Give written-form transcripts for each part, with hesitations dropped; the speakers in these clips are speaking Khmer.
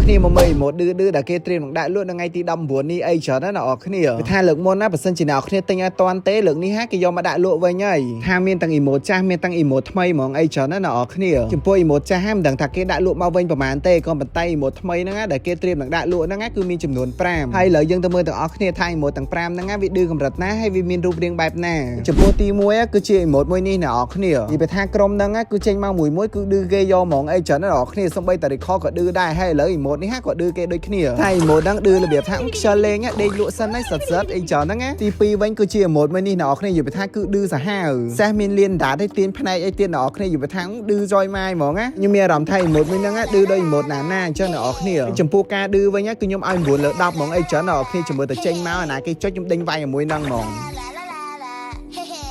គ្នាមកមើល emote ឌឺឌឺដែលគេត្រៀមនឹងដាក់លក់នៅថ្ងៃទី19នេះអីច្រើនណាស់អ្នកនរគ្នាគឺថាលើកមុនណាបើសិនជាអ្នកនរគ្នាទិញឲ្យតាន់ទេលើកនេះហាគេយកមកដាក់លក់វិញហើយថាមានទាំង emote ចាស់មានទាំង emote ថ្មីហ្មងអីច្រើនណាស់អ្នកនរគ្នាចំពោះ emote ចាស់ហាមិនដឹងថាគេដាក់លក់មកវិញប្រហែលទេក៏ប៉ុន្តែ emote ថ្មីហ្នឹងណាដែលគេត្រៀមនឹងដាក់លក់ហ្នឹងណាគឺមានចំនួន5ហើយឥឡូវយើងទៅមើលទាំងអស់គ្នាថា emote ទាំង5ហ្នឹងណាវាឌឺកម្រិតណាហើយវាមានរូបរាងបែបណាចំពោះទី1គឺជា emote មួយនេះអ្នកនរគ្នានិយាយទៅថាក្រុមហ្នឹងណាគឺចេញមកមួយមួយគឺឌឺគេយកហ្មងអីច្រើនណាស់អ្នកនរគ្នាសំបីតា recall ក៏ឌឺដែរហើយឥឡូវ emote នេះហាក៏ឌឺគេដូចគ្នាថា emote ហ្នឹងឌឺរបៀបថាខ្ជិលលេងដេកលក់សិនហើយសិតសិតអីច្រើនហ្នឹងណាទី2វិញគឺជា emote មួយនេះអ្នកនរគ្នានិយាយទៅថាគឺឌឺសាហាវសេះមានលៀនដាតឲ្យទៀនផ្នែកអីទៀតអ្នកនរគ្នានិយាយទៅថាឌឺចយម៉ាយហ្មងណាខ្ញុំមានអារម្មណ៍ថា emote មួយហ្នឹងឌឺដូច emote ណាណាអញ្ចឹងអ្នកនរគ្នាចំពោះការឌឺវិញគឺខ្ញុំឲ្យ9លើ10ហ្មងអីច្រើនអ្នកនរគ្នាជំរឿតែចេញមកអាណាគេចុចខ្ញុំដេញវាយជាមួយហ្នឹងហ្មង La la la la. Hey hey.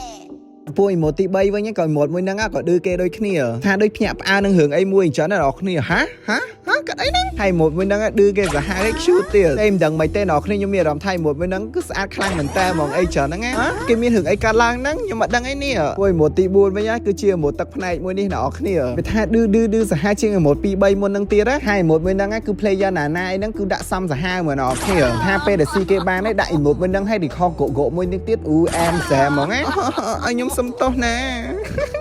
ពួក emote ទី3វិញក៏ emote មួយហ្នឹងក៏ឌឺគេដូចគ្នាថាដូចភ្ញាក់ផ្អើលនឹងរឿងអីមួយអញ្ចឹងណាអ្នកនរគ្នាហាហាហាកាត់អីហ្នឹងហើយ emote មួយហ្នឹងឌឺគេសាហាវឯ cute ទៀតតែមិនដឹងមិនទេអ្នកនរគ្នាខ្ញុំមានអារម្មណ៍ថា emote មួយហ្នឹងគឺស្អាតខ្លាំងមែនតើហ្មងអីចឹងហ្នឹងណាគេមានរឿងអីកាត់ឡើងហ្នឹងខ្ញុំមិនដឹងអីនេះពួក emote ទី4វិញគឺជា emote ទឹកភ្នែកមួយនេះអ្នកនរគ្នាវាថាឌឺឌឺឌឺសាហាវជាង emote 2 3មុនហ្នឹងទៀតណាហើយ emote មួយហ្នឹងគឺ player ណាណាអីហ្នឹងគឺដាក់សំសាហាវហ្មងអ្នកនរគ្នាថាពេលដែលស៊ីគេបានឯងដាក់ emote មួយហ្នឹងឲ្យ recall កកមួយនេះទៀតអូអែមសែហ្មងណាឲ្យខ្ញុំសុំទោសណា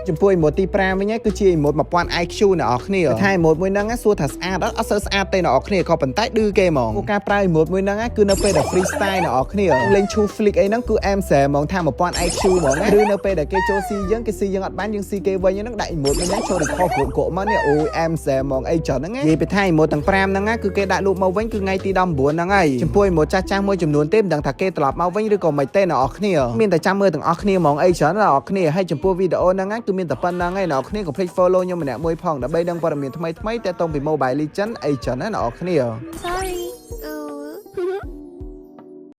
ចំពោះ emote ទី5វិញគឺជា emote 1000 IQ អ្នកនរគ្នាថា emote មួយហ្នឹងសួរថាស្អាតអត់អត់សូវស្អាតទេអ្នកនរគ្នាក៏ប៉ុន្តែឌឺគេហ្មងពួកការប្រើ emote មួយហ្នឹងគឺនៅពេលដែល freestyle អ្នកនរគ្នាលេងឈូ flick អីហ្នឹងគឺអែមសែហ្មងថា1000 IQ ហ្មងណាឬនៅពេលដែលគេចូលស៊ីយើងគេស៊ីយើងអត់បានយើងស៊ីគេវិញហ្នឹងដាក់ emote មួយហ្នឹងចូល record កកមកនេះអូយអែមសែហ្មងអីចឹងហ្នឹងនិយាយពីថា emote ទាំង5ហ្នឹងគឺគេដាក់លក់មកវិញគឺថ្ងៃទី19ហ្នឹងហើយចំពោះ emote ចាស់ចាស់មួយចំនួនទេមិនដឹងថាគេត្រឡប់មកវិញឬក៏មិនទេអ្នកនរគ្នាមានតែចាំមើលទាំងអស់គ្នាហ្មងអីច្រើនអ្នកនរគ្នាហើយចំពោះវីដេអូហ្នឹងគឺមានតែប៉ុណ្្នឹងហើយអ្នកនរគ្នាកុំភ្លេច follow ខ្ញុំម្នាក់មួយផងដើម្បីដឹងព័ត៌មានថ្មីៗទាក់ទងពី Mobile Legends អីចឹងណាអ្នកនរគ្នា Sorry.